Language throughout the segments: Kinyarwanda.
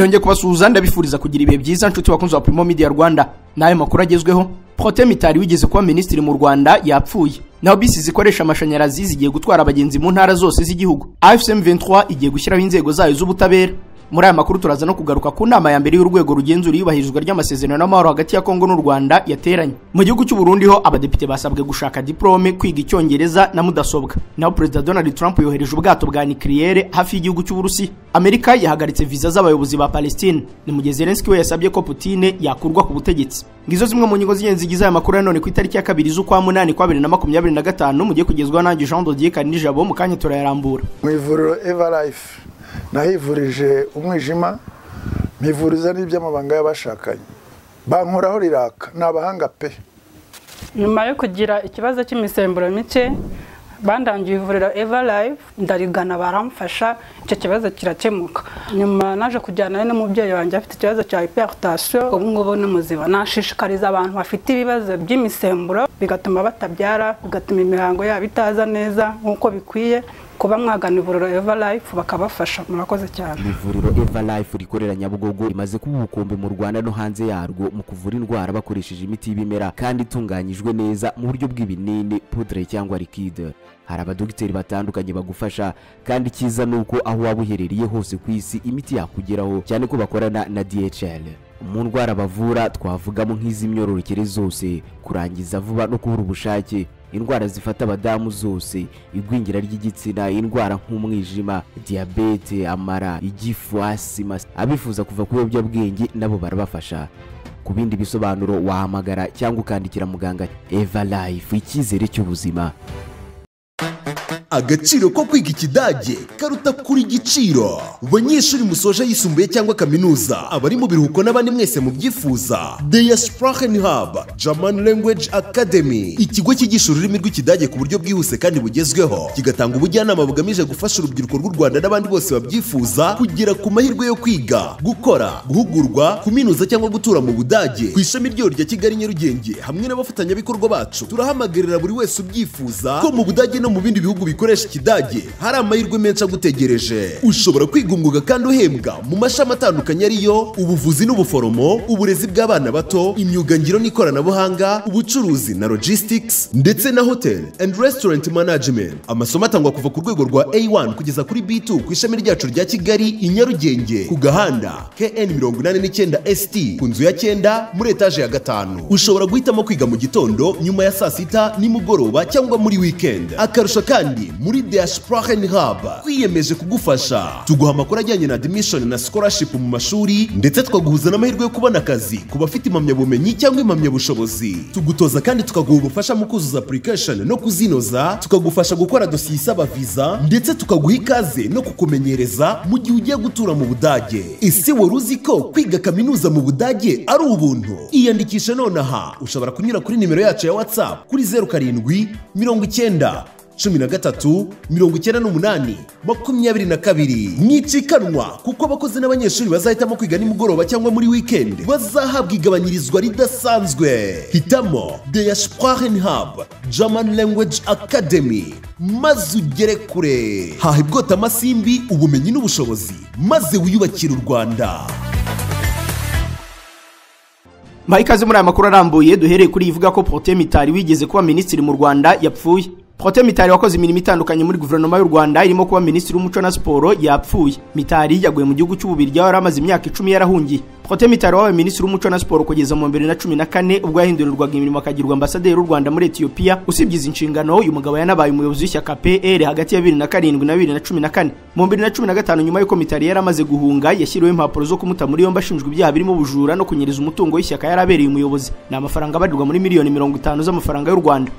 Nongeye kubasuhuza, ndabifuriza kugira ibihe byiza, nshuti bakunzi wa Primo Media Rwanda. N'ayo makuru agezweho: Protais Mitari wigeze kuba minisitiri mu Rwanda yapfuye. Naho bisi zikoresha amashanyarazi zigiye gutwara abagenzi mu ntara zose z'igihugu. AFC M23 igiye gushyiraho inzego zayo z'ubutabera. Muri aya makuru turaza no kugaruka ku nama ya mbere y'urwego rugenzura iyubahirizwa ry'amasezerano y'amahoro hagati ya Kongo n'u Rwanda yateranye. Mu gihugu cy'u Burundi ho abadepite basabwe gushaka diplome, kwiga Icyongereza na mudasobwa. Naho Perezida Donald Trump yohereje ubwato bwa nucléaire hafi y'igihugu cy'u Burusiya. Amerika yahagaritse viza z'abayobozi ba Palestine. Ni mu gihe Zelensky we yasabye ko Putin yakurwa ku butegetsi. Ngizo zimwe mu ngingo z'ingenzi zigize aya makuru ya none ku itariki ya 2 z'ukwa munani kwa 2025, mugiye kugezwaho nanjye Jean Dodier Karinijabo. Mu kanya turayarambura. Mu ivuriro Eva Life nahivurije umwijima, mpivuriza n'iby'amabanga y'abashakanye, bankoraho riraka, ni abahanga pe. Nyuma yo kugira ikibazo cy'imisemburo mike, bandangiye ivuriro Eva Life, ndarigana, baramfasha, icyo kibazo kirakemuka. Nyuma naje kujyana n'umubyeyi wanjye afite ikibazo cya hypertension, ubu ngubu ni muzima. Nashishikariza abantu bafite ibibazo by'imisemburo bigatuma batabyara, bigatuma imihango yabo itaza neza nk'uko bikwiye, kuba mwagana ivuriro Eva Life bakabafasha. Murakoze cyane. Ivuriro Eva Life rikorera Nyabugogo rimaze kuba ubukombe mu Rwanda no hanze yarwo mu kuvura indwara bakoresheje imiti y'ibimera kandi itunganyijwe neza mu buryo bw'ibinini, poudre cyangwa liquide. Hari abadogiteri batandukanye bagufasha, kandi icyiza ni uko aho waba uherereye hose ku isi imiti yakugeraho, cyane ko bakorana na DHL. Mu ndwara bavura twavugamo nk'iz'imyororokere zose, kurangiza vuba no kubura ubushake, indwara zifata abadamu zose, igwingira ry'igitsina, indwara nk'umwijima, diyabete, amara, igifu, asima. Abifuza kuva ku biyobyabwenge nabo barabafasha. Ku bindi bisobanuro wahamagara cyangwa ukandikira muganga. Eva Life, icyizere cy'ubuzima. Agaciro ko kwiga Ikidage karuta kuri igiciro. Banyeshuri musoje yisumbuye cyangwa kaminuza, abari mu biruhuko n'abandi mwese mubyifuza, Der Sprachen Hub German Language Academy, ikigo cyigisha ururimi rw'Ikidage ku buryo bwihuse kandi bugezweho, kigatanga ubujyanama bugamije gufasha urubyiruko rw'u Rwanda n'abandi bose babyifuza kugera ku mahirwe yo kwiga, gukora, guhugurwa, kuminuza cyangwa gutura mu Budage. Ku ishami ryayo rya Kigali Nyarugenge hamwe n'abafatanyabikorwa bacu, turahamagarira buri wese ubyifuza ko mu Budage no mu bindi bihugu bikoresha Ikidage hari amahirwe menshi agutegereje. Ushobora kwiga umwuga kandi uhembwa mu mashami atandukanye, ariyo ubuvuzi n'ubuforomo, uburezi bw'abana bato, imyuga ngiro n'ikoranabuhanga, ubucuruzi na logistics, ndetse na hotel and restaurant management. Amasomo atangwa kuva ku rwego rwa A1 kugeza kuri B2 ku ishami ryacu rya Kigali i Nyarugenge, ku gahanda KN 89 ST, ku nzu ya 9 muri etaje ya 5. Ushobora guhitamo kwiga mu gitondo, nyuma ya saa sita, nimugoroba cyangwa muri weekend. Akarusho kandi, muri Der Sprachen Hub twiyemeje kugufasha. Tuguha amakuru ajyanye na admission na scholarship mu mashuri, ndetse tukaguhuza n'amahirwe yo kubona akazi ku bafite impamyabumenyi cyangwa impamyabushobozi. Tugutoza kandi tukaguha ubufasha mu kuzuza application no kuzinoza, tukagufasha gukora dosiye isaba visa, ndetse tukaguha ikaze no kukumenyereza mu gihe ugiye gutura mu Budage. Ese wari uzi ko kwiga kaminuza mu Budage ari ubuntu? Iyandikishe nonaha. Ushobora kunyura kuri nimero yacu ya WhatsApp kuri 07 90 13 98 22. Mwicikanwa, kuko abakozi n'abanyeshuri bazahitamo kwiga nimugoroba cyangwa muri weekend bazahabwa igabanyirizwa ridasanzwe. Hitamo Der Sprachen Hub German Language Academy maze ugere kure. Haha ibwota amasimbi, ubumenyi n'ubushobozi, maze wiyubakire u Rwanda. Mbaha ikaze muri aya makuru arambuye. Duhereye kuri ivuga ko Protais Mitari wigeze kuba minisitiri mu Rwanda yapfuye. Protais Mitari wakoze imirimo itandukanye muri guverinoma y'u Rwanda, irimo kuba minisitiri w'umuco na siporo, yapfuye. Mitari yaguye mu gihugu cy'Ububirigi aho yari amaze imyaka 10 yarahungiye. Protais Mitari wabaye minisitiri w'umuco na siporo kugeza mu 2014, ubwo yahindurirwaga imirimo akagirwa ambasaderi w'u Rwanda muri Ethiopia. Usibye izi nshingano, uyu mugabo yanabaye umuyobozi w'ishyaka PL hagati ya 2007 na 2014. Mu 2015, nyuma y'uko Mitari yari amaze guhunga, yashyiriweho impapuro zo kumuta muri yombi ashinjwa ibyaha birimo ubujura no kunyereza umutungo w'ishyaka yari abereye umuyobozi. Ni amafaranga abarirwa muri miliyoni 50 z'amafaranga y'u Rwanda.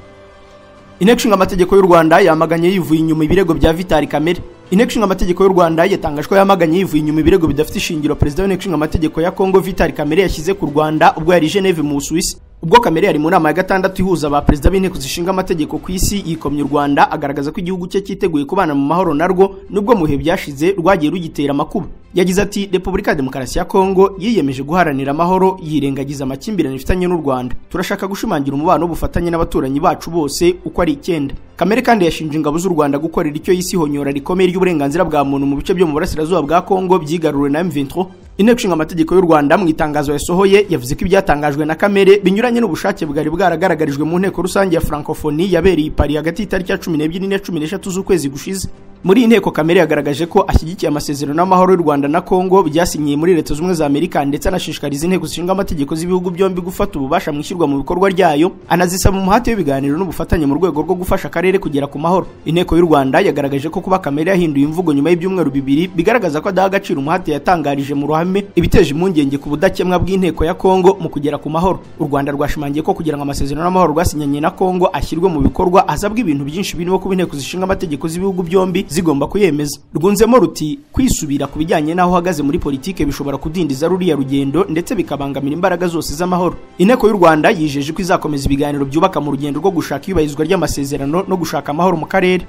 Inteko Ishinga Amategeko y'u Rwanda yamaganye yivuye inyuma ibirego bya Vital Kamerhe. Inteko Ishinga Amategeko y'u Rwanda yatangaje ko yamaganye yivuye inyuma ibirego bidafite ishingiro Perezida w'Inteko Ishinga Amategeko ya Kongo Vital Kamerhe yashyize ku Rwanda ubwo yari i Geneve mu Busuwisi. Ubwo Kamerhe yari mu nama ya gatandatu ihuza ba perezida b'inteko zishinga amategeko ku isi, yikomye u Rwanda, agaragaza ko igihugu cye cyiteguye kubana mu mahoro narwo nubwo mu bihe byashize rwagiye rugitera amakuba. Yagize ati: "Repubulika ya Demokarasi ya Kongo yiyemeje guharanira amahoro, yirengagiza amakimbirane ifitanye n'u Rwanda. Turashaka gushimangira umubano w'ubufatanye n'abaturanyi bacu bose uko ari icyenda." Kamerhe kandi yashinje ingabo z'u Rwanda gukorera icyo yise ihonyora rikomeye ry'uburenganzira bwa muntu mu bice byo mu burasirazuba bwa Kongo byigaruriwe na M23. Inteko Ishinga Amategeko y'u Rwanda mu itangazo yasohoye yavuze ko ibyatangajwe na Kamere binyuranye n'ubushake bwari bwaragaragarijwe mu nteko rusange ya Francophonie yabereye i Paris hagati y'itariki ya 12 na 13 z'ukwezi gushize. Muri iyi nteko Kamere yagaragaje ko ashyigikiye amasezerano y'amahoro y'u Rwanda na Kongo byasinyiye muri Leta Zunze Ubumwe za Amerika, ndetse anashishikariza inteko zishinga amategeko z'ibihugu byombi gufata ububasha mu ishyirwa mu bikorwa ryayo, anazisaba umuhate w'ibiganiro n'ubufatanye mu rwego rwo gufasha akarere kugera ku mahoro. Inteko y'u Rwanda yagaragaje ko kuba Kamere yahinduye imvugo nyuma y'ibyumweru 2 bigaragaza ko adaha agaciro umuhate yatangarije mu ruhame, ibiteje impungenge ku budakemwa bw'inteko ya Kongo mu kugera ku mahoro. U Rwanda rwashimangiye ko kugira ngo amasezerano y'amahoro rwasinyanye na Kongo ashyirwe mu bikorwa hazabwa ibintu byinshi birimo kuba inteko zishinga amategeko z'ibihugu byombi zigomba kuyemeza. Rwunzemo ruti kwisubira ku bijyanye n'aho uhagaze muri politike bishobora kudindiza ruriya rugendo ndetse bikabangamira imbaraga zose z'amahoro. Inteko y'u Rwanda yijeje ko izakomeza ibiganiro byubaka mu rugendo rwo gushaka iyubahirizwa ry'amasezerano no gushaka amahoro mu karere.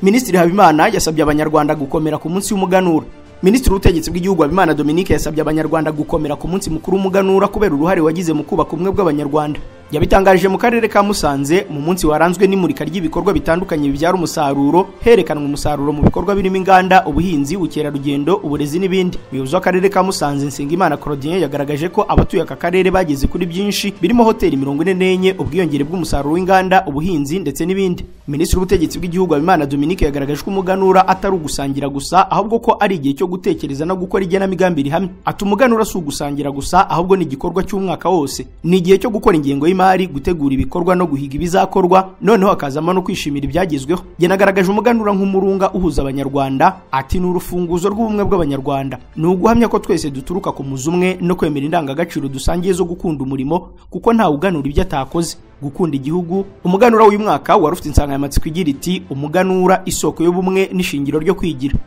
Minisitiri Habimana yasabye Abanyarwanda gukomera ku munsi w'umuganura. Minisitiri w'Ubutegetsi bw'Igihugu Habimana Dominique yasabye Abanyarwanda gukomera ku munsi mukuru w'umuganura kubera uruhare wagize mu kubaka ubumwe bw'Abanyarwanda. Yabitangarije mu karere ka Musanze mu munsi waranzwe n'imurika ry'ibikorwa bitandukanye bibyara umusaruro, herekanwa umusaruro mu bikorwa birimo inganda, ubuhinzi, ubukerarugendo, uburezi n'ibindi. Umuyobozi w'akarere ka Musanze Nsengimana Claudien yagaragaje ko abatuye aka karere bageze kuri byinshi birimo hoteli 44, ubwiyongere bw'umusaruro w'inganda, ubuhinzi ndetse n'ibindi. Minisitiri w'Ubutegetsi bw'Igihugu Habimana Dominique yagaragaje ko umuganura atari ugusangira gusa, ahubwo ko ari igihe cyo gutekereza no gukora igenamigambi rihamye. Ati umuganura si ugusangira gusa, ahubwo ni igikorwa cy'umwaka wose. Ni igihe cyo gukora ingengo y'imari, gutegura ibikorwa no guhiga ibizakorwa, noneho hakazamo no kwishimira ibyagezweho. Yanagaragaje umuganura nk'umurunga uhuza Abanyarwanda, ati ni urufunguzo rw'ubumwe bw'Abanyarwanda. Ni uguhamya ko twese duturuka ku muzi umwe no kwemera indangagaciro dusangiye zo gukunda umurimo, kuko nta uganura ibyo atakoze. Gukunda igihugu. Umuganura w'uyu mwaka wari ufite insanganyamatsiko igira iti umuganura isoko y'ubumwe n'ishingiro ryo kwigira.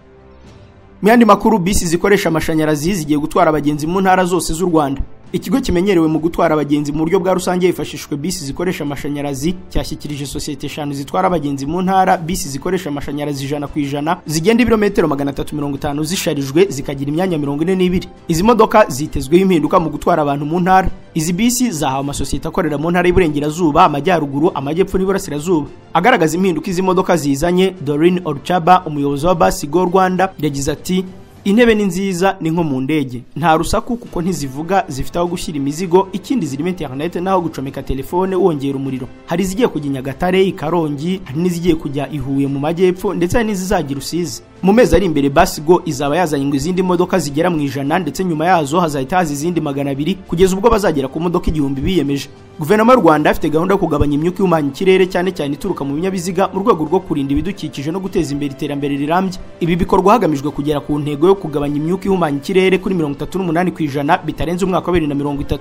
Mu yandi makuru, bisi zikoresha amashanyarazi zigiye gutwara abagenzi mu ntara zose z'u Rwanda. Ikigo kimenyerewe mu gutwara abagenzi mu buryo bwa rusange hifashishijwe bisi zikoresha amashanyarazi cyashyikirije sosiyete 5 zitwara abagenzi mu ntara bisi zikoresha amashanyarazi 100% zigenda ibirometero 350 zisharijwe zikagira imyanya 42. Izi modoka zitezweho impinduka mu gutwara abantu mu ntara. Izi bisi zahawe amasosiyete akorera mu ntara y'Iburengerazuba, Amajyaruguru, Amajyepfo n'Iburasirazuba. Agaragaza impinduka izi modoka zizanye, Doreen Orchaba, umuyobozi wa Bus Go Rwanda, yagize ati intebe ni nziza, ni nko mu ndege, nta rusaku kuko ntizivuga, zifite aho gushyira imizigo, ikindi zirimo internet n'aho gucomeka telefone wongera umuriro. Hari izigiye kujya Nyagatare, i Karongi, hari n'izigiye kujya i Huye mu majyepfo, ndetse hari n'izizagira Rusizi. Mu mezi ari imbere Bus Go izaba yazanye ngo izindi modoka zigera mu 100, ndetse nyuma yazo hazahita haza izindi 200 kugeza ubwo bazagera ku modoka 1000 biyemeje. Guverinoma y'u Rwanda ifite gahunda yo kugabanya imyuka ihumanya ikirere cyane cyane ituruka mu binyabiziga mu rwego rwo kurinda ibidukikije no guteza imbere iterambere rirambye. Ibi bikorwa hagamijwe kugera ku ntego yo kugabanya imyuka ihumanya ikirere kuri 38% bitarenze umwaka wa 2030.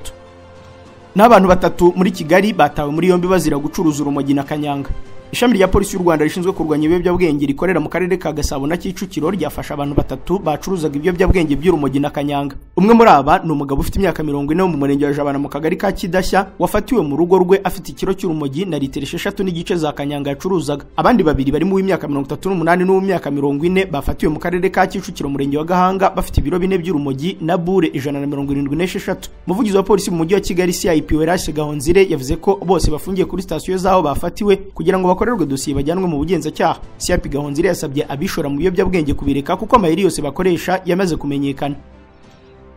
N'abantu 3 muri Kigali batawe muri yombi bazira gucuruza urumogi na kanyanga. Ishami rya polisi y'u Rwanda rishinzwe kurwanya ibiyobyabwenge rikorera mu karere ka Gasabo na Kicukiro ryafashe abantu 3 bacuruzaga ibiyobyabwenge by'urumogi na kanyanga. Umwe muri aba ni umugabo ufite imyaka 40 wo mu murenge wa Jabana mu kagari ka Kidashya, wafatiwe mu rugo rwe afite ikiro cy'urumogi na litiro 6.5 za kanyanga yacuruzaga. Abandi babiri barimo uw'imyaka 38 n'uw'imyaka 40 bafatiwe mu karere ka Kicukiro murenge wa Gahanga bafite ibiro 4 by'urumogi na bure 176. Umuvugizi wa polisi mu mujyi wa Kigali CIP Werashe Gahonzire yavuze ko bose bafungiye kuri sitasiyo zaho bafatiwe kugira ngo bakorerwe dosiye bajyanwe mu bugenzacyaha. CIP Gahonzire yasabye abishora mu biyobyabwenge kubireka kuko amayeri yose bakoresha yamaze kumenyekana.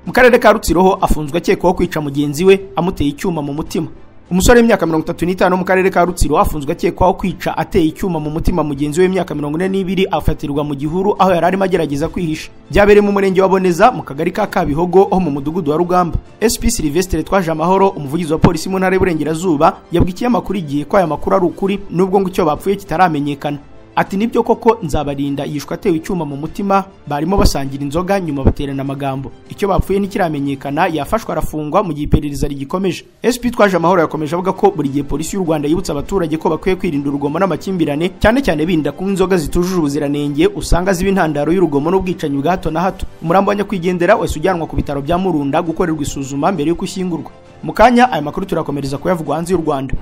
Mu karere ka Rutsiro ho afunzwe akekwaho kwica mugenzi we amuteye icyuma mu mutima. Umusore w'imyaka 35 mu karere ka Rutsiro afunzwe akekwaho kwica ateye icyuma mu mutima mugenzi we w'imyaka 42 afatirwa mu gihuru aho yari arimo agerageza kwihisha. Byabereye mu murenge wa Boneza mu kagari ka Kabihogo ho mu mudugudu wa Rugamba. SP Sylvestre Twaje Amahoro, umuvugizi wa polisi mu ntara y'Iburengerazuba, yabwiye amakuru igihe ko aya makuru ari ukuri nubwo ngo icyo bapfuye kitaramenyekana. Ati nibyo koko Nzabarinda yishwe atewe icyuma mu mutima, barimo basangira inzoga nyuma baterana amagambo. Icyo bapfuye ntikiramenyekana, yafashwe arafungwa mu gihe iperereza rigikomeje. SP Twaje Amahoro yakomeje avuga ko buri gihe polisi y'u Rwanda yibutsa abaturage ko bakwiye kwirinda urugomo n'amakimbirane, cyane cyane birinda kunywa inzoga zitujuje ubuziranenge usanga ziba intandaro y'urugomo n'ubwicanyi bwa hato na hato. Umurambo wa nyakwigendera wese ujyanwa ku bitaro bya Murunda gukorerwa isuzuma mbere y'uko ushyingurwa. Mu kanya aya makuru turakomereza kuyavugwa hanze y'u Rwanda.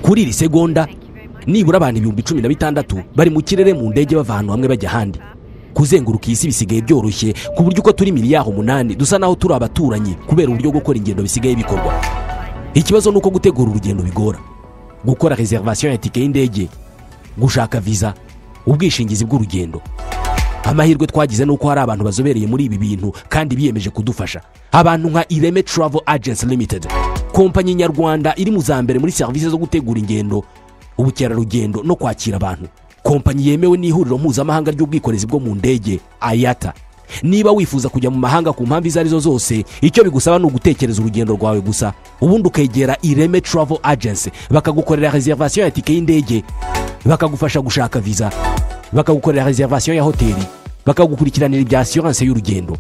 Kuri iri segonda nibura abantu 16,000 bari mu kirere mu ndege bava ahantu hamwe bajya ahandi. Kuzenguruka isi bisigaye byoroshye ku buryo uko turi miliyari 8 dusa naho turi abaturanyi kubera uburyo gukora ingendo bisigaye bikorwa. Ikibazo nuko gutegura urugendo bigora, gukora reservation ya tike y'indege, gushaka visa, ubwishingizi bw'urugendo. Amahirwe twagize ni uko hari abantu bazobereye muri ibi bintu kandi biyemeje kudufasha. Abantu nka Ireme Travel Agency Limited, kompanyi nyarwanda iri mu za mbere muri serivisi zo gutegura ingendo, ubukerarugendo no kwakira abantu. Kompanyi yemewe n'ihuriro mpuzamahanga ry'ubwikorezi bwo mu ndege IATA. Niba wifuza kujya mu mahanga ku mpamvu izo arizo zose, icyo bigusaba ni ugutekereza urugendo rwawe gusa, ubundi ukegera Ireme Travel Agency bakagukorera reservation ya tike y'indege, bakagufasha gushaka visa, bakagukorera reservation ya hoteli, bakagukurikiranira ibya assurance y'urugendo.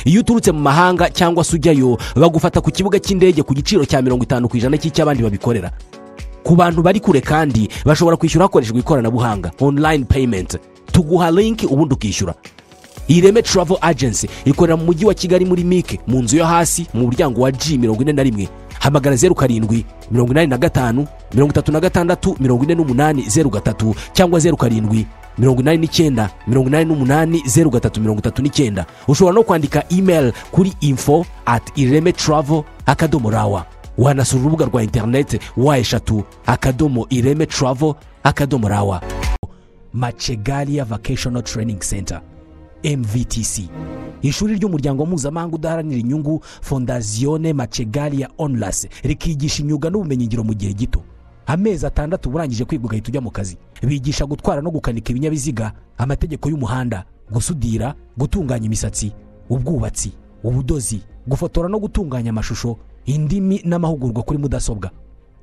Iyo uturutse mu mahanga cyangwa se ujyayo, bagufata ku kibuga cy'indege ku giciro cya 50% cy'icy'abandi babikorera. Ku bantu bari kure kandi bashobora kwishyura hakoreshejwe ikoranabuhanga, online payment. Tuguha link ubundi ukishyura. Ireme Travel Agency ikorera mu mujyi wa Kigali muri MIC, mu nzu yo hasi mu muryango wa G41. Hamagara 07 85 36 48 03 cyangwa 07 89 88 03 39. Ushobora no kwandika email kuri info@iremetravel.rawa. Wanasura urubuga rwa internet w3.iremetravel.rawa. Machegalia Vocational Training Center MVTC, ishuri ry'umuryango mpuzamahanga udaharanira inyungu Fondazione Machegalia Onlus, rikigisha imyuga n'ubumenyingiro mu gihe gito. Amezi 6 urangije kwiga ugahita ujya mu kazi. Bigisha gutwara no gukanika ibinyabiziga, amategeko y'umuhanda, gusudira, gutunganya imisatsi, ubwubatsi, ubudozi, gufotora no gutunganya amashusho, indimi n'amahugurwa kuri mudasobwa.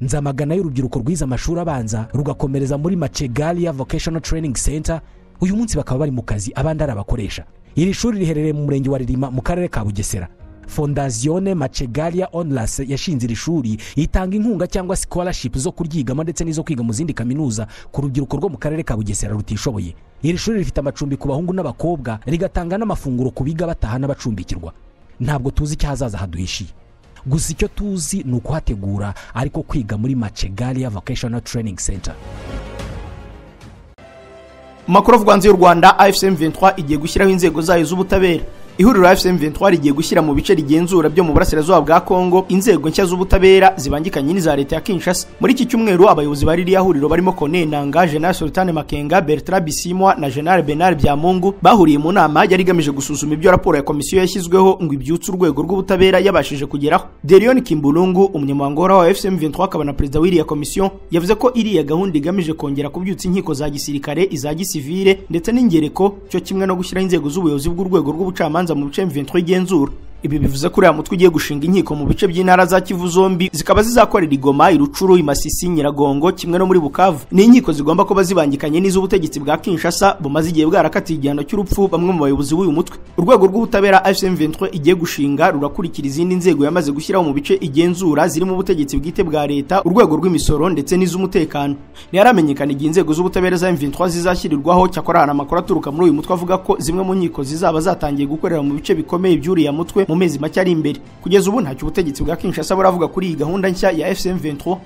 Nzamagana y'urubyiruko rwize amashuri abanza rugakomereza muri Machegalia Vocational Training Center, uyu munsi bakaba bari mu kazi, abandi ari abakoresha. Iri shuri riherereye mu murenge wa Ririma mu karere ka Bugesera. Fondazione Machegalia Onlus yashinze iri shuri, itanga inkunga cyangwa scholarship zo kuryigamo ndetse n'izo kwiga mu zindi kaminuza ku rubyiruko rwo mu karere ka Bugesera rutishoboye. Iri shuri rifite amacumbi ku bahungu n'abakobwa, rigatanga n'amafunguro ku biga bataha n'abacumbikirwa. Ntabwo tuzi icyo hazaza haduhishiye, gusa icyo tuzi ni ukuhategura, ariko kwiga muri Machegalia Vocational Training Center. Makuru avugwa hanze y'u Rwanda, AFC M23 igiye gushyiraho inzego zayo z'ubutabera. Ihuriro AFC M23 rigiye gushyira mu bice rigenzura byo mu burasirazuba bwa Kongo inzego nshya z'ubutabera zibangikanye n'iza leta ya Kinshasa. Muri iki cyumweru abayobozi bari ririya huriro barimo Corneille Nangaa, General Sultan Makenga, Bertrand Bisimwa na General Bernard Byamungu bahuriye mu nama yari igamije gusuzuma ibyo raporo ya komisiyo yashyizweho ngo ibyutse urwego rw'ubutabera yabashije kugeraho. Derion Kimbulungu, umunyamabanga uhoraho wa AFC M23 akaba na perezida w'iriya komisiyo, yavuze ko iriya gahunda igamije kongera kubyutsa inkiko za gisirikare, iza gisivile ndetse n'ingereko, cyo kimwe no gushyiraho inzego z'ubuyobozi bw'urwego rw'ubucamanza mu bice M23 igenzura. Ibi bivuze ko uriya mutwe ugiye gushinga inkiko mu bice by'intara za Kivu zombi, zikaba zizakorera i Goma, i Rucuru, i Masisi, Nyiragongo kimwe no muri Bukavu. Ni inkiko zigomba kuba zibangikanye n'iz'ubutegetsi bwa Kinshasa bumaze igihe bwarakatiye igihano cy'urupfu bamwe mu bayobozi b'uyu mutwe. Urwego rw'ubutabera AFC M23 igiye gushinga rurakurikira izindi nzego yamaze gushyiraho mu bice igenzura zirimo ubutegetsi bwite bwa leta, urwego rw'imisoro ndetse n'iz'umutekano. Ntiharamenyekana igihe inzego z'ubutabera za M23 zizashyirirwaho, cyakora hari amakuru aturuka muri uyu mutwe avuga ko zimwe mu nkiko zizaba zatangiye gukorera mu bice bikomeye by'uriya mutwe mu mezi make ari imbere. Kugeza ubu ntacyo ubutegetsi bwa Kinshasa buravuga kuri iyi gahunda nshya ya AFC M23.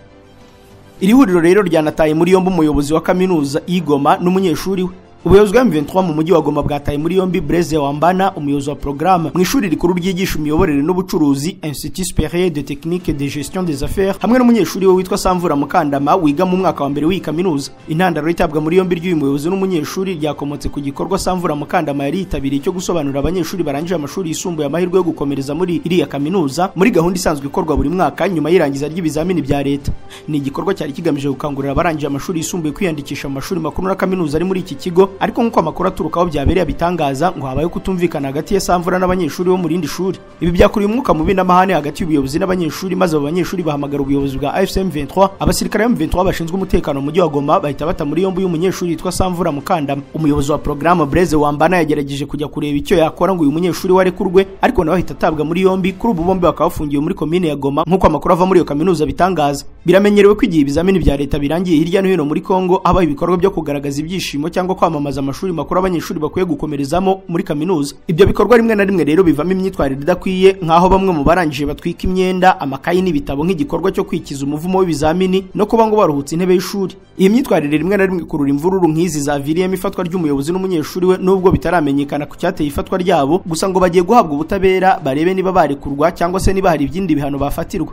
Iri huriro rero ryanataye muri yombi umuyobozi wa kaminuza Igoma n'umunyeshuri we. Ubuyobozi bwa M23 mu mujyi wa Goma bwataye muri yombi Blaise Wambana, umuyobozi wa programme mu ishuri rikuru ryigisha imiyoborere n'ubucuruzi Institut Supérieur de Technique de Gestion des Affaires, hamwe n'umunyeshuri we witwa Samvura Mukandama wiga mu mwaka wa mbere w'iyi kaminuza. Intandaro itabwa muri yombi ry'uyu muyobozi n'umunyeshuri ryakomotse ku gikorwa Samvura Mukandama yari yitabiriye cyo gusobanurira abanyeshuri barangije amashuri yisumbuye amahirwe yo gukomereza muri iriya kaminuza muri gahunda isanzwe ikorwa buri mwaka nyuma y'irangiza ry'ibizamini bya leta. Ni igikorwa cyari kigamije gukangurira abarangije amashuri yisumbuye kwiyandikisha mu mashuri makuru na kaminuza ari muri iki kigo, ariko nk'uko amakuru aturuka aho byabereye abitangaza ngo habaye kutumvikana hagati ya Samvura n'abanyeshuri bo mu rindi shuri. Ibi byakuriye umwuka mubi n'amahane hagati y'ubuyobozi n'abanyeshuri, maze abo banyeshuri bahamagara ubuyobozi bwa AFC M23. Abasirikare ba M23 bashinzwe umutekano mu mujyi wa Goma bahita bata muri yombi y'umunyeshuri witwa Samvura Mukandama. Umuyobozi wa programme Blaise Wambana yagerageje kujya kureba icyo yakora ngo uyu munyeshuri warekurwe, ariko nawe ahita atabwa muri yombi. Kuri ubu bombi bakaba bafungiwe muri komine ya Goma nk'uko amakuru ava muri iyo kaminuza bitangaza. Biramenyerewe ko igihe ibizamini bya leta birangiye hirya no hino muri Kongo habaho ibikorwa byo kugaragaza ibyishimo cyangwa kwamamaza amashuri makuru abanyeshuri bakwiye gukomerezamo muri kaminuza. Ibyo bikorwa rimwe na rimwe rero bivamo imyitwarire idakwiye, nk'aho bamwe mu barangije batwika imyenda, amakayi n'ibitabo nk'igikorwa cyo kwikiza umuvumo w'ibizamini no kuba ngo baruhutse intebe y'ishuri. Iyi myitwarire rimwe na rimwe ikurura imvururu nk'izi zaviriyemo ifatwa ry'umuyobozi n'umunyeshuri we, nubwo bitaramenyekana ku cyateye ifatwa ryabo, gusa ngo bagiye guhabwa ubutabera barebe niba barekurwa cyangwa se niba hari ibindi bihano bafatirwa.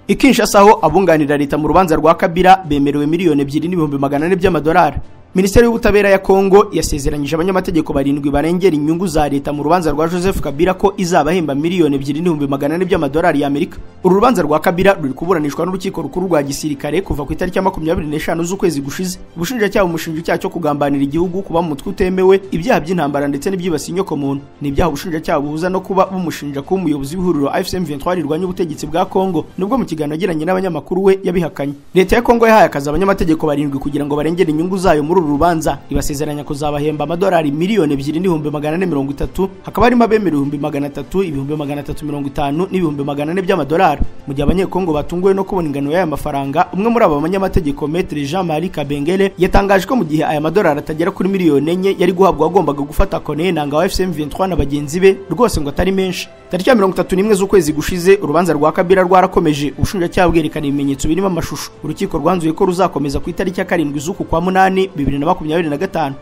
I Kinshasa aho abunganira leta mu rubanza rwa Kabila bemerewe 2,400,000 by'amadolari. Minisiteri y'Ubutabera ya Kongo yasezeranyije abanyamategeko 7 barengera inyungu za leta mu rubanza rwa Joseph Kabila ko izabahemba 2,400,000 by'amadolari y'Amerika. Uru rubanza rwa Kabila ruri kuburanishwa n'urukiko rukuru rwa gisirikare kuva ku itariki ya 25 z'ukwezi gushize. Ubushinjacyaha bumushinja icyaha cyo kugambanira igihugu, kuba mu mutwe utemewe, ibyaha by'intambara ndetse n'ibyibasiye inyokomuntu. Ni ibyaha ubushinjacyaha buhuza no kuba bumushinja kuba umuyobozi w'ihuriro AFC M23 rirwanya ubutegetsi bwa Kongo, nubwo mu kiganiro yagiranye n'abanyamakuru we yabihakanye. Leta ya Kongo yahaye akazi abanyamategeko 7 kugira ngo barengere inyungu zayo muri uru rubanza, ibasezeranya kuzabahemba amadolari 2,430,000, hakaba harimo abemerewe 300,000, 350,000 n'ibihumbi 400 by'amadolari. Mu gihe abanyekongo batunguwe no kubona ingano y'aya mafaranga, umwe muri aba banyamategeko Maître Jean-Marie Kabengele yatangaje ko mu gihe aya madolari atagera kuri 4,000,000 yari guhabwa agombaga gufata Corneille Nangaa wa AFC M23 na bagenzi be rwose ngo atari menshi. Tariki ya 31 z'ukwezi gushize urubanza rwa Kabila rwarakomeje, ubushinjacyaha bwerekana ibimenyetso birimo amashusho. Urukiko rwanzuye ko ruzakomeza ku itariki ya 7 z'uku kwa 8 2025.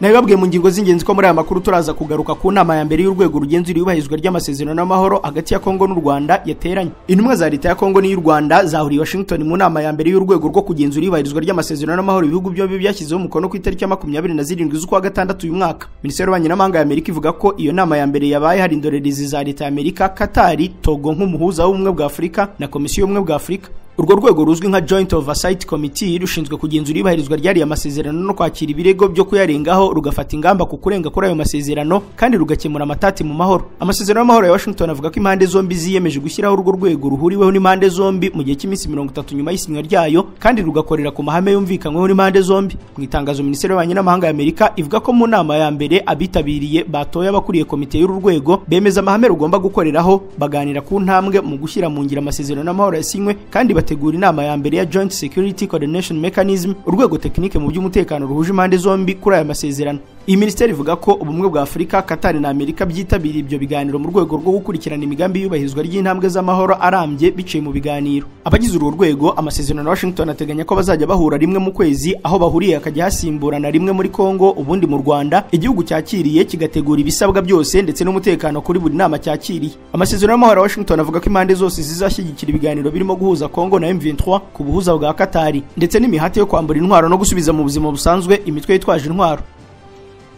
Nabibabwiye mu ngingo z'ingenzi ko muri aya makuru turaza kugaruka ku nama ya mbere y'urwego rugenzura iyubahirizwa ry'amasezerano y'amahoro hagati ya Kongo n'u Rwanda yateranye. Intumwa za leta ya Kongo n'iy'u Rwanda zahuriye Washington mu nama ya mbere y'urwego rwo kugenzura iyubahirizwa ry'amasezerano y'amahoro ibihugu byombi byashyizeho umukono ku itariki ya 27 z'ukwa gatandatu uyu mwaka. Minisiteri y'Ububanyi n'Amahanga ya Amerika ivuga ko iyo nama ya mbere yabaye hari indorerezi za leta ya Amerika, Katari, Togo nk'umuhuza w'ubumwe bwa Afurika na Komisiyo y'Ubumwe bwa Afurika. Urwo rwego ruzwi nka Joint Oversight Committee rushinzwe kugenzura iyubahirizwa ry'ariya masezerano no kwakira ibirego byo kuyarengaho, rugafata ingamba ku kurenga kuri ayo masezerano kandi rugakemura amatati mu mahoro. Amasezerano y'amahoro ya Washington avuga ko impande zombi ziyemeje gushyiraho urwo rwego ruhuriweho n'impande zombi mu gihe cy'iminsi 30 nyuma y'isinywa ryayo, kandi rugakorera ku mahame yumvikanyweho n'impande zombi. Mu itangazo Minisiteri y'Ububanyi n'Amahanga ya Amerika ivuga ko mu nama ya mbere abitabiriye batoye abakuriye komite y'uru rwego bemeza amahame rugomba gukoreraho, baganira ku ntambwe mu gushyira mu ngiro amasezerano y'amahoro yasinywe, kandi bategura inama ya mbere ya Joint Security Coordination Mechanism, urwego tekinike mu by'umutekano ruhuje impande zombi kuri aya masezerano. Iyi minisiteri ivuga ko ubumwe bwa Afurika, Katari na Amerika byitabiriye ibyo biganiro mu rwego rwo gukurikirana imigambi y'iyubahirizwa ry'intambwe z'amahoro arambye biciye mu biganiro. Abagize urwo rwego, amasezerano ya Washington ateganya ko bazajya bahura rimwe mu kwezi, aho bahuriye akajya hasimburana rimwe muri Kongo ubundi mu Rwanda, igihugu cyakiriye kigategura ibisabwa byose ndetse n'umutekano kuri buri nama cyakiriye. Amasezerano y'amahoro ya Washington avuga ko impande zose zizashyigikira ibiganiro birimo guhuza Kongo na M23 ku buhuza bwa Katari, ndetse n'imihati yo kwambura intwaro no gusubiza mu buzima busanzwe imitwe yitwaje intwaro.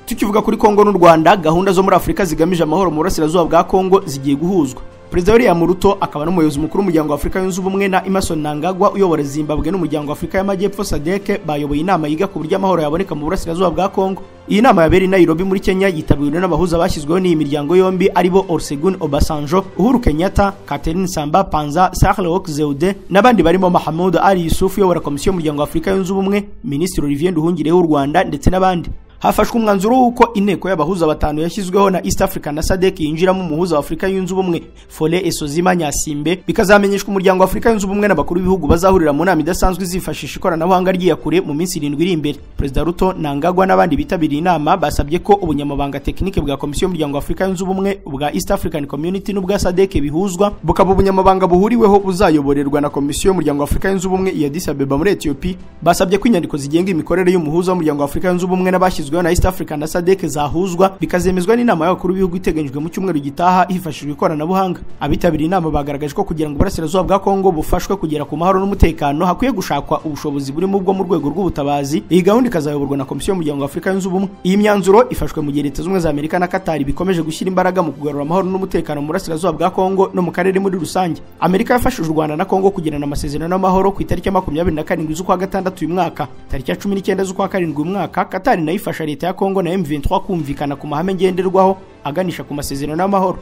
Tukivuga kuri Kongo n'u Rwanda, gahunda zo muri Afurika zigamije amahoro mu burasirazuba bwa Kongo zigiye guhuzwa. Perezida William Ruto akaba n'umuyobozi mukuru w'umuryango wa Afurika yunze ubumwe na Emmerson Mnangagwa uyobora Zimbabwe n'umuryango wa Afurika y'Amajyepfo SADC bayoboye inama yiga ku buryo amahoro yaboneka mu burasirazuba bwa Kongo. Iyi nama yabereye i Nairobi muri Kenya yitabiriwe n'abahuza bashyizweho n'iyi miryango yombi aribo Olusegun Obasanjo, Uhuru Kenyatta, Catherine Samba Panza, Sahle-Work Zewde n'abandi barimo Mahamoud Ali Youssouf uyobora Komisiyo y'Umuryango wa Afurika yunze ubumwe, Minisitiri Olivier Nduhungirehe w'u Rwanda ndetse n'abandi. Hafashwe umwanzuro w'uko inteko y'abahuza batanu yashyizweho na East Africa na SADC yinjiramo umuhuza wa Afurika yunze ubumwe Fole Esozima Nyasimbe, bikazamenyeshwa umuryango wa Afurika yunze ubumwe n'abakuru b'ibihugu bazahurira mu nama idasanzwe izifashisha ikoranabuhanga ry'iyakure mu minsi 7 iri imbere. Perezida Ruto, Mnangagwa n'abandi bitabiriye inama basabye ko ubunyamabanga tekinike bwa Komisiyo y'Umuryango wa Afurika yunze ubumwe, ubwa East African Community n'ubwa SADC bihuzwa, bukaba ubunyamabanga buhuriweho buzayoborerwa na Komisiyo y'Umuryango wa Afurika yunze ubumwe ya Addis Abeba muri Ethiopia. Basabye ko inyandiko zigenga imikorere y'umuhuza w'umuryango wa Afurika yunze ubumwe n'abashyizweho na East Africa na SADC zahuzwa, bikazemezwa n'inama y'abakuru b'ibihugu iteganyijwe mu cyumweru gitaha hifashishijwe ikoranabuhanga. Abitabiriye inama bagaragaje ko kugira ngo uburasirazuba bwa Kongo bufashwe kugera ku mahoro n'umutekano hakwiye gushakwa ubushobozi burimo ubwo mu rwego rw'ubutabazi. Iyi gahunda ikazayoborwa na Komisiyo y'Umuryango wa Afurika yunze ubumwe. Iyi myanzuro ifashwe mu gihe Leta Zunze Ubumwe za Amerika na Qatar bikomeje gushyira imbaraga mu kugarura amahoro n'umutekano mu burasirazuba bwa Kongo no mu karere muri rusange. Amerika yafashije u Rwanda na Kongo kugirana amasezerano y'amahoro ku itariki ya 27 z'ukwa gatandatu uyu mwaka. Tariki ya 19 z'ukwa karindwi uyu mwaka, Qatar nayo ifasha leta ya Kongo na M23 kumvikana ku mahame ngenderwaho aganisha ku masezerano y'amahoro.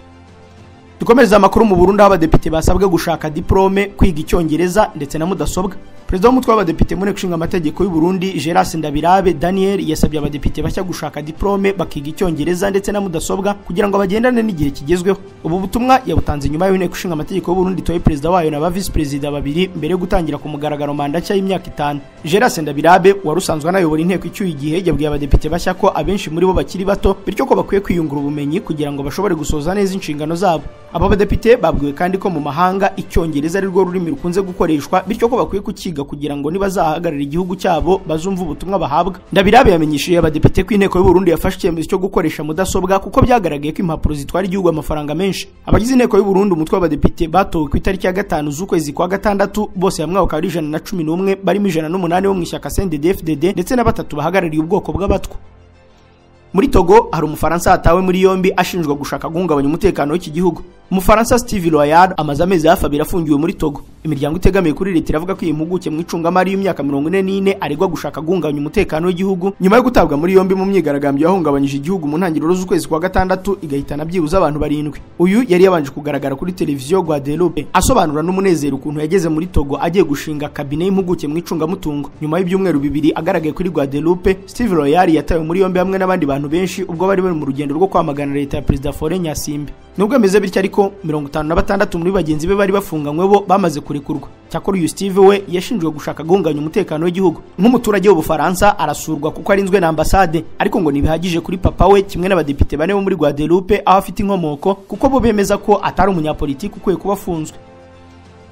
Dukomereza amakuru mu Burundi aho abadepite basabwe gushaka diplome, kwiga icyongereza ndetse na mudasobwa. Perezida w'umutwe w'abadepite mu nteko ishinga amategeko y'u Burundi Gerard Ndabirabe Daniel yasabye abadepite bashya gushaka diplome, bakiga icyongereza ndetse na mudasobwa kugira ngo bagendane n'igihe kigezweho. Ubu butumwa yabutanze nyuma y'inteko ishinga amategeko y'u Burundi itoye perezida wayo na ba vice perezida babiri mbere yo gutangira ku mugaragaro manda nshya y'imyaka 5. Gerard Ndabirabe wari usanzwe anayobora inteko icyuye igihe yabwiye abadepite bashya ko abenshi muri bo bakiri bato, bityo ko bakwiye kwiyungura ubumenyi kugira ngo bashobore gusoza neza inshingano zabo. Aba badepite babwiwe kandi ko mu mahanga icyongereza ari rwo rurimi rukunze gukoreshwa, bityo ko bakwiye kukiga kugira ngo nibazahagarara igihugu cyabo bazumve ubutumwa bahabwa. Ndabirabe yamenyesheje abadepite ko inteko y'u Burundi yafashe icyemezo cyo gukoresha mudasobwa kuko byagaragaye ko impapuro zitwara igihugu amafaranga menshi. Abagize inteko y'u Burundi umutwe w'abadepite batowe ku itariki ya 5 z'ukwezi kwa gatandatu, bose hamwe bakaba ari 111 barimo 108 bo mu ishyaka CNDD-FDD ndetse na 3 bahagarariye ubwoko bw'abatwa. Muri Togo hari umufaransa atawe muri yombi ashinjwa gushaka guhungabanya umutekano w'iki gihugu. Umufaransa Steve Royal amaze amezi hafi abiri afungiwe muri Togo. Imiryango itegamiye kuri leta iravuga ko iyi mpuguke mu icungamari y'imyaka 44 aregwa gushaka guhungabanya umutekano w'igihugu nyuma yo gutabwa muri yombi mu myigaragambyo yahungabanyije igihugu mu ntangiriro z'ukwezi kwa gatandatu igahitana byibuze abantu 7. Uyu yari yabanje kugaragara kuri televiziyo Guadeloupe asobanura n'umunezero ukuntu yageze muri Togo agiye gushinga kabine y'impuguke mu icungamutungo. Nyuma y'ibyumweru 2 agaragaye kuri Guadeloupe, Steve Royal yatawe muri yombi hamwe n'abandi bantu benshi ubwo bari bari mu rugendo rwo kwamagana leta ya Perezida Faure Nyasimbe. Nubwo ameze bityo ariko 56 muri bagenzi be bari bafunganywe bo bamaze kurekurwa. Cyakora uyu Steve we yashinjwe gushaka guhungabanya umutekano w'igihugu. Nk'umuturage w'Ubufaransa arasurwa kuko arinzwe na ambasade, ariko ngo ntibihagije kuri papa we kimwe n'abadepite bane bo muri Guadeloupe aho afite inkomoko, kuko bo bemeza ko atari umunyapolitiki ukwiye kuba afunzwe.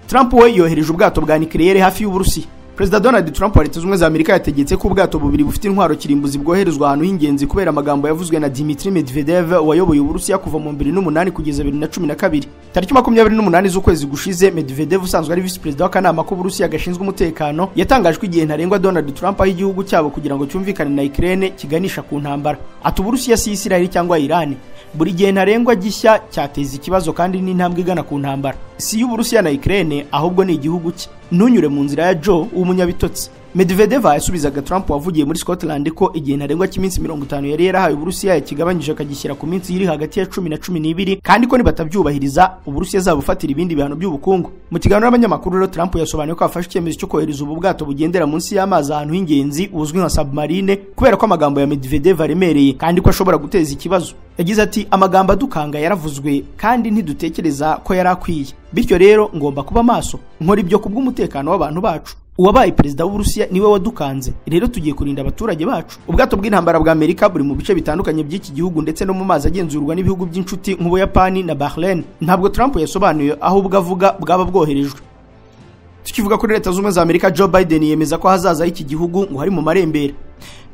Trump we yohereje ubwato bwa nucleaire hafi y'Uburusiya. Perezida Donald Trump wa Leta Zunze Ubumwe za Amerika yategetse ko ubwato bubiri bufite intwaro kirimbuzi bwoherezwa ahantu h'ingenzi kubera amagambo yavuzwe na Dmitry Medvedev wayoboye Uburusiya kuva mu 2008 kugeza 2012. Tariki 28 z'ukwezi gushize, Medvedev usanzwe ari vice perezida w'akanama k'Uburusiya gashinzwe umutekano yatangaje ko igihe ntarengwa Donald Trump aho igihugu cyabo kugira ngo cyumvikane na Ukraine kiganisha ku ntambara. Ati Uburusiya si Israel cyangwa Iran. Buri gihe ntarengwa gishya cyateza ikibazo kandi n'intambwe igana ku ntambara. Si y'Uburusiya na Ukraine ahubwo ni igihugu cye. Ntunyure mu nzira ya Joe w'umunyabitotsi. Medvedev yasubizaga Trump wavugiye muri Scotland ko igihe ntarengwa cy'iminsi 50 yari yarahaye Uburusiya yakigabanyije akagishyira ku minsi iri hagati ya 10 na 12, kandi ko nibatabyubahiriza Uburusiya zabufatira ibindi bihano by'ubukungu. Mu kiganiro n'abanyamakuru rero Trump yasobanuye ko afashe icyemezo cyo kohereza ubu bwato bugendera munsi y'amazi ahantu h'ingenzi buzwi nka submarine kubera ko amagambo ya Medvedev aremereye kandi ko ashobora guteza ikibazo. Yagize ati amagambo adukanga yaravuzwe kandi ntidutekereza ko yari akwiye, bityo rero ngomba kuba maso nkora ibyo kubw'umutekano w'abantu bacu. Uwabaye perezida w'Uburusiya niwe wadukanze, rero tugiye kurinda abaturage bacu. Ubwato bw'intambara bwa Amerika buri mu bice bitandukanye by'iki gihugu ndetse no mu mazi agenzurwa n'ibihugu by'inshuti nk'Ubuyapani na Bahrain. Ntabwo Trump yasobanuye aho ubwo avuga bwaba bwoherejwe. Tukivuga kuri Leta Zunze Ubumwe za Amerika, Joe Biden yemeza ko hazaza h'iki gihugu ngo hari mu marembera.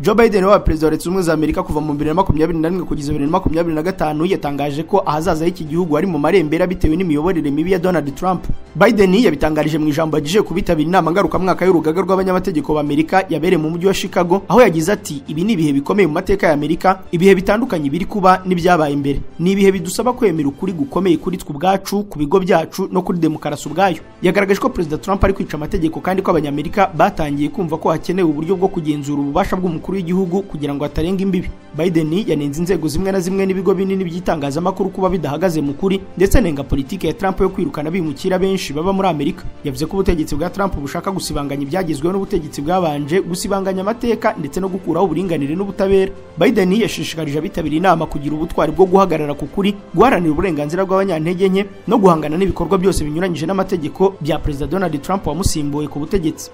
Joe Biden wabaye perezida wa Leta Zunze Ubumwe za Amerika kuva mu 2021 kugeza 2025 yatangaje ko ahazaza h'iki gihugu ari mu marembera bitewe n'imiyoborere mibi ya Donald Trump. Biden yabitangarije mu ijambo yagejeje ku bitabira inama ngarukamwaka y'urugaga rw'abanyamategeko b'Amerika yabereye mu mujyi wa Chicago, aho yagize ati ibi ni ibihe bikomeye mu mateka ya Amerika, ibihe bitandukanye biri kuba n'ibyabaye imbere. Ni ibihe bidusaba kwemera ukuri gukomeye kuri twe ubwacu, ku bigo byacu no kuri demokarasi ubwayo. Yagaragaje ko Perezida Trump ari kwica amategeko kandi ko Abanyamerika batangiye kumva ko hakenewe uburyo bwo kugenzura ububasha bw'umukuru w'igihugu kugira ngo atarenga imbibi. Biden yanenze inzego zimwe na zimwe n'ibigo binini by'itangazamakuru kuba bidahagaze mu kuri, ndetse anenga politike ya Trump yo kwirukana abimukira benshi baba muri Amerika. Yavuze ko ubutegetsi bwa Trump bushaka gusibanganya ibyagezweho n'ubutegetsi bwabanje, gusibanganya amateka ndetse no gukuraho uburinganire n'ubutabera. Biden yashishikarije abitabiriye inama kugira ubutwari bwo guhagarara ku kuri, guharanira uburenganzira bw'abanyantege nke no guhangana n'ibikorwa byose binyuranyije n'amategeko bya Perezida Donald Trump wamusimbuye ku butegetsi.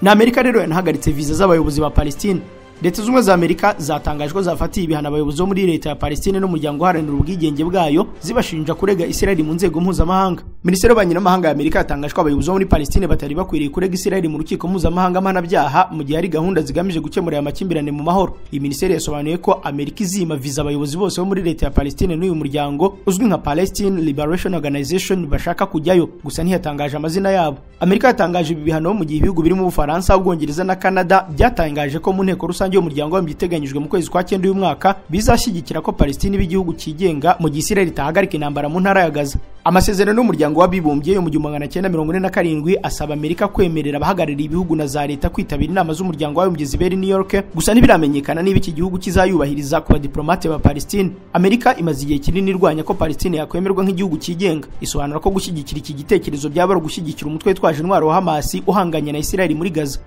Na Amerika rero yanahagaritse viza z'abayobozi ba Palestine. Leta Zunze Ubumwe za Amerika zatangaje ko zafatiye ibihano abayobozi bo muri leta ya Palestine n'umuryango uharanira ubwigenge bwayo, zibashinja kurega Israel mu nzego mpuzamahanga. Minisiteri y'Ububanyi n'Amahanga ya Amerika yatangaje ko abayobozi bo muri Palestine batari bakwiriye kurega Israel mu rukiko mpuzamahanga mpanabyaha mu gihe hari gahunda zigamije gukemura aya makimbirane mu mahoro. Iyi minisiteri yasobanuye ko Amerika izima viza abayobozi bose bo muri leta ya Palestine n'uyu muryango uzwi nka Palestine Liberation Organization bashaka kujyayo, gusa ntiyatangaje amazina yabo. Amerika yatangaje ibi bihano mu gihe ibihugu birimo Ubufaransa, Ubwongereza na Canada byatangaje ko mu nteko rusange y'umuryango w'abibumbye iteganyijwe mu kwezi kwa 9 uyu mwaka bizashyigikira ko Palestine iba igihugu cyigenga mu gihe Israel itahagarika intambara mu ntara ya Gaza. Amasezerano y'umuryango w'abibumbye yo mu 1947 asaba Amerika kwemerera abahagarariye ibihugu na za leta kwitabira inama z'umuryango w'abibumbye zibera i New York, gusa ntibiramenyekana niba iki gihugu kizayubahiriza ku badiplomate ba Palestine. Amerika imaze igihe kinini irwanya ko Palestine yakwemerwa nk'igihugu cyigenga, isobanura ko gushyigikira iki gitekerezo byaba ari ugushyigikira umutwe witwaje intwaro wa Hamas uhanganye na Israel muri Gaza.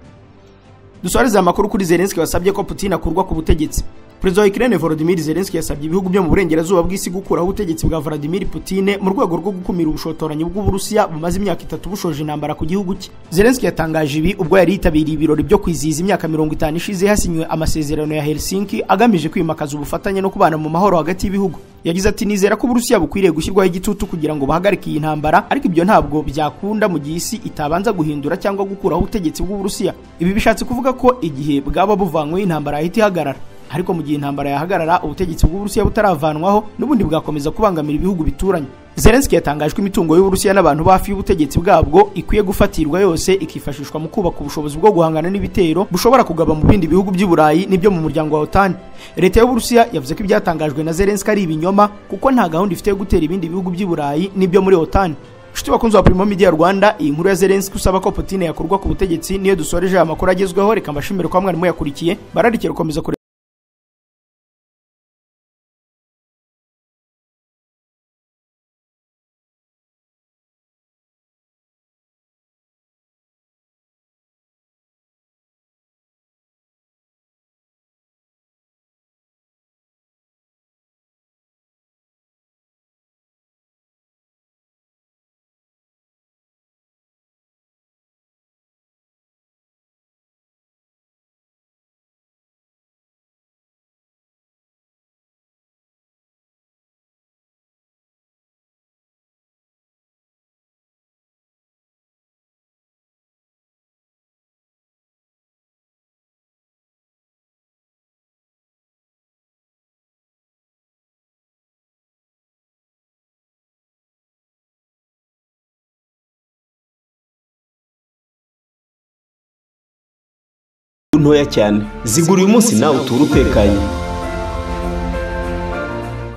Dusoreze amakuru kuri Zelensky wasabye ko Putin akurwa ku butegetsi. Perezida wa Ukraine Volodymyr Zelensky yasabye ibihugu byo mu burengerazuba bw'isi gukuraho ubutegetsi bwa Vladimir Putin mu rwego rwo gukumira ubushotoranyi bw'Uburusiya bumaze imyaka 3 bushoje intambara ku gihugu cye. Zelensky yatangaje ibi ubwo yari yitabiriye ibirori byo kwizihiza imyaka 50 ishize hasinywe amasezerano ya Helsinki agamije kwimakaza ubufatanye no kubana mu mahoro hagati y'ibihugu. Yagize ati nizera ko Uburusiya bukwiriye gushyirwaho igitutu kugira ngo bahagarike iyi ntambara, ariko ibyo ntabwo byakunda mu gihe isi itabanza guhindura cyangwa gukuraho ubutegetsi bw'Uburusiya. Ibi bishatse kuvuga ko igihe bwaba buvanyweho intambara yahita ihagarara, ariko mu gihe intambara yahagarara ubutegetsi bw'Uburusiya butaravanwaho n'ubundi bwakomeza kubangamira ibihugu bituranye. Zelensky yatangaje ko imitungo y'Uburusiya n'abantu bafi y'ubutegetsi bwabwo ikwiye gufatirwa yose ikifashishwa mu kubaka ubushobozi bwo guhangana n'ibitero bushobora kugaba mu bindi bihugu by'i Burayi n'ibyo mu muryango wa OTAN. Leta y'Uburusiya yavuze ko ibyatangajwe na Zelensky ari ibinyoma kuko nta gahunda ifite yo gutera ibindi bihugu by'i Burayi n'ibyo muri OTAN. Nshuti bakunzi wa Primo Media Rwanda, iyi nkuru ya Zelensky usaba ko Putin yakurwa ku butegetsi niyo dusoreje aya makuru agezweho. Reka mbashimire ko mwarimu yakurikiye, bararikira gukomeza. Ntoya cyane zigura uyu munsi nawe uture utekanye.